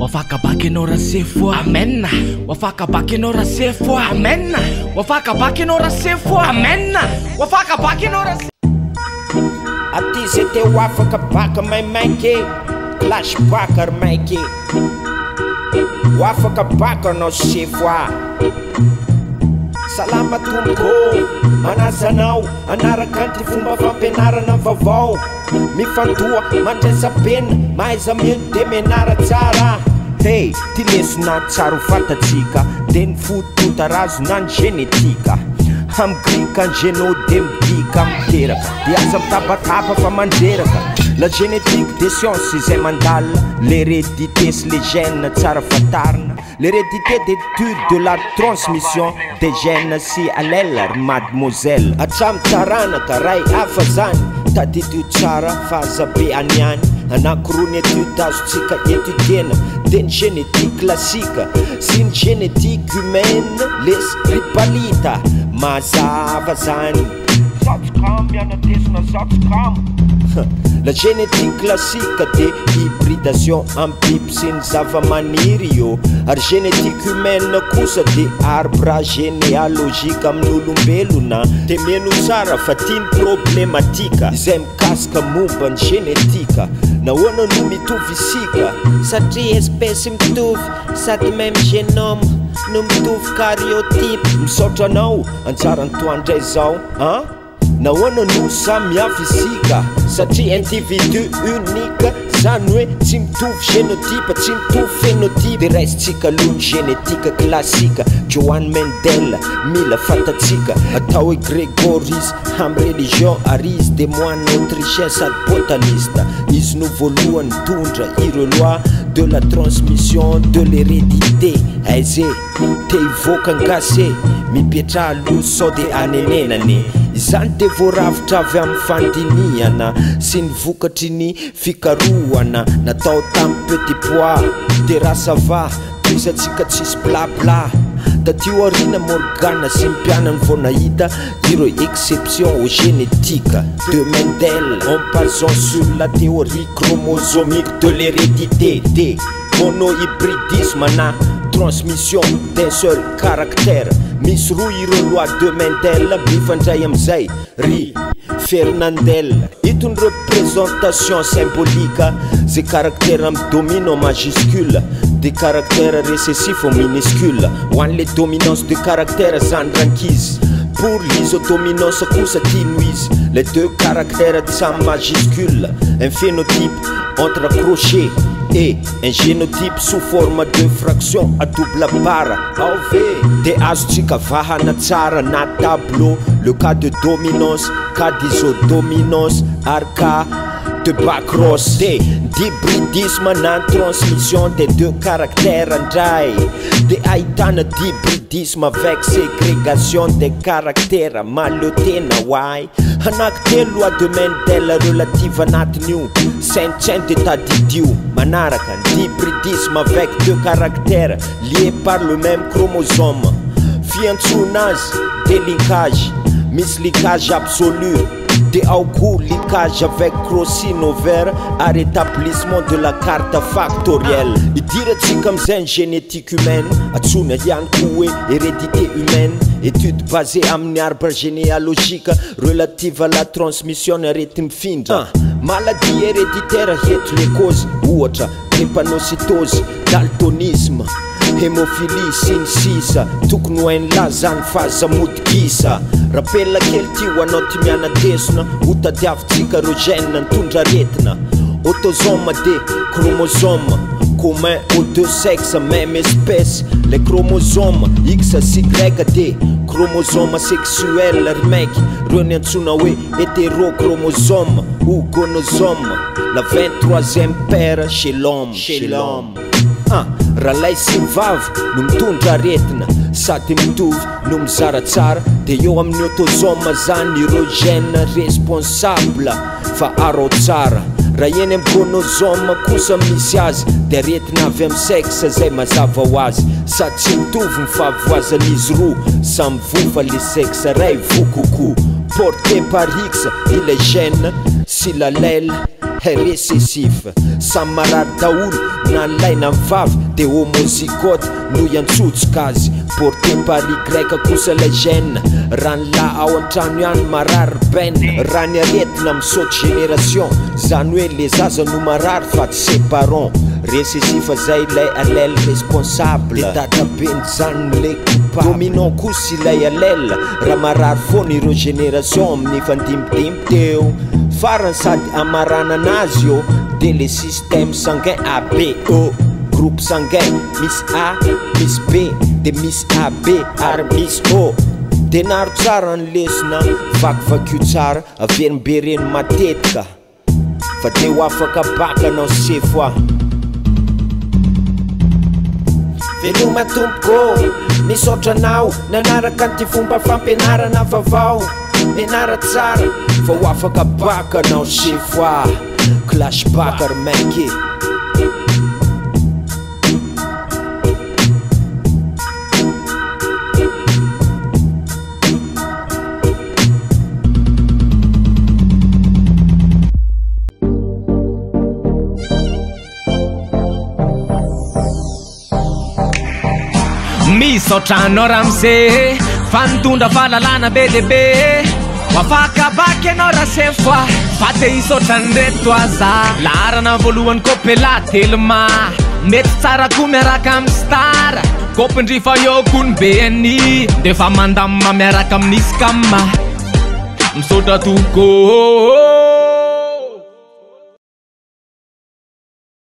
Ho afaka baka ianao Rasefo a! Amen! Ho afaka baka ianao Rasefo a! Amen! Ho afaka baka ianao Rasefo a! Amen! Ho afaka baka ianao Rasefo. Aty zay te ho afaka baka maimaika e, clash baka ry maika e. Ho afaka baka anao sefo a. Salama tompoko ô, manasa anao hanaraka an'ity fomba fampianarana vaovao. Mifantoha, mandraisa penina, mahaiza mihaino dia mianara tsara. Hey, ty lesona tsara ho fantatsika dia ny fototarazona ny genetika. Amin'ny grika ny geno dia midika miteraka, dia aza mitabataba fa mandreraka. La génétique dia science izay mandalina l'hérédité sy les gènes tsara fantarina. L'hérédité dia étude de la transmission des gènes sy allèles ry mademoiselle. Hatramin'ny taranaka ray hafa zany, tadidio tsara fa aza be aniany. Anankiroa ny étude azontsika étudiena dia ny génétique classique sy ny génétique humaine lesy ry balita. Mazava zany. Za tsy kamo miana-desona za tsy kamo. La génétique classique dia hybridation amin'ny biby sy ny zava-maniry io. Ary génétique humaine kosa dia arbre généalogique amin'olombelona. Dia mino tsara fa tia ny problematika izay mikasika momba ny génétique. Nahoana no mitovy isika? Satria espèce mitovy sady même génome no mitovy karyotype. Misaotra anao, anjaran'i toi ndray zao an! Nahoana no samy hafa isika? Satria individu unique, zany hoe tsy mitovy génotype, tsy mitovy phénotype. Dia raisintsika aloha ny génétique classique, Johann Mendel, mila fantatsika. Atao hoe Gregor izy amin'ny religion ary izy dia moine autrichien sady botaniste. Izy no voalohany nitondra ireo loi de la transmission de l'hérédité. Aiza e? Te hivoaka ny gasy e! Mipetraha aloha sao dia anenenana e! Izany dia voarafitra avy amin'ny fandinihana sy ny vokatry ny fikarohana natao tamin'ny petit pois. Dia raha ça va, tohizantsika tsisy bla bla. Taty aoriana Morgan sy ny mpianany vao nahita ireo exceptions au génétique de Mendel en basant sur la théorie chromosomique de l'hérédité de monohybridisme na transmission d'un seul caractère. Misy roa ireo loi de Mendel mifandray amin'izay ry Fernandel. Ito ny représentation symbolique zay caractère midomine en majuscule de caractère récessif en minuscule. Ho an'le dominance de caractère zany rankizy. Pour l'isodominance kosa tiano izy les deux caractères samy majuscule, un phénotype entre crochets et un génotype sous forme de fraction à double barre. Ao ve? Dia azontsika vahana tsara na tableau le cas de dominance, cas d'isodominance ary cas de backcross. Dia d'hybridisme na transmission des deux caractères ndray dia ahitana d'hybridisme avec ségrégation des caractères mahaleo tena hoay. Anaky telo loi de Mendel relative anatin'io saintsaino dia tadidio manaraka ny d'hybridisme avec deux caractères liés par le même chromosome. Fiantsoana azy dia linkage, misy linkage absolu dia ao koa linkage avec crossing over ary établissement de la carte factorielle. Idirantsika amin'izay ny génétique humaine, antsoina ihany koa hoe hérédité humaine, étude basée amin'ny arbre généalogique relative à la transmission ny areti-mifindra. Maladie héréditaire eto les causes, ohatra drépanocytose, daltonisme, hémophilie sy ny sisa. Tokony ho hain'lah zany fa aza mody gisa. Rapela kely ty ho anao ty miana-desona, ho tadiavintsika ireo gènes nitondra aretina. Autosome de chromosome commun aux deux sexes, même espèce. Les chromosomes X sy Y de chromosome sexuel ry maiky, reo ny antsoina hoe hétérochromosome ou gonosome, la 23e paire chez l'homme. Chez l'homme. Ah, raha lahy sy ny vavy no mitondra aretina sady mitovy no mizara tsara, dia eo amin'ny autosome zany ireo gènes responsable fa arao tsara. Raha eny amin'ny gonosome kosa misy azy dia aretina avy amin'ny sexe zay mazava ho azy, sady tsy mitovy ny fahavoazan'izy roa, samy voa fa le sexe ray voa kokoa. Porté par X ilay gène sy l'allèle est récessif. Samy marary daholo na ny lahy na ny vavy de homozygote no iantsotsika azy. Porté par Y kosa ilay gène raha ny lahy ao an-trano ihany marary ben. Raha ny aretina misaoty génération, zany hoe le zaza no marary fa tsy ses parents. Récessif zay ilay allèle responsable, de dadabeny zany le coupable. Dominant kosa ilay allèle raha marary foana ireo génération amin'ny fandimbidimby teo. Farany sady amaranana azy io de le système sanguin ABO. Groupe sanguin misy A, misy B, de misy AB ary misy O. De naro tsara ny lesona, vakivakio tsara, averimbereno matetika fa de ho afaka baka anao sefo a. Veloma tompoko, misaotra anao nanaraka an'ity fomba fampianarana vaovao. Mianara tsara fa ho afaka baka anao sefo a. Clash baka ry maiky. Misaotra anao ramose fa nitondra fahalalana be dia be. Afaka baky ianao rasefo a, fa te hisaotra an'ireto aza. Laharana voalohany kopela telma, mety tsara koa miaraka amin'ny star. Kopindry fa eo koa ny BNI, de fa mandamina miaraka amin'ny scam. Misaotra tokoa.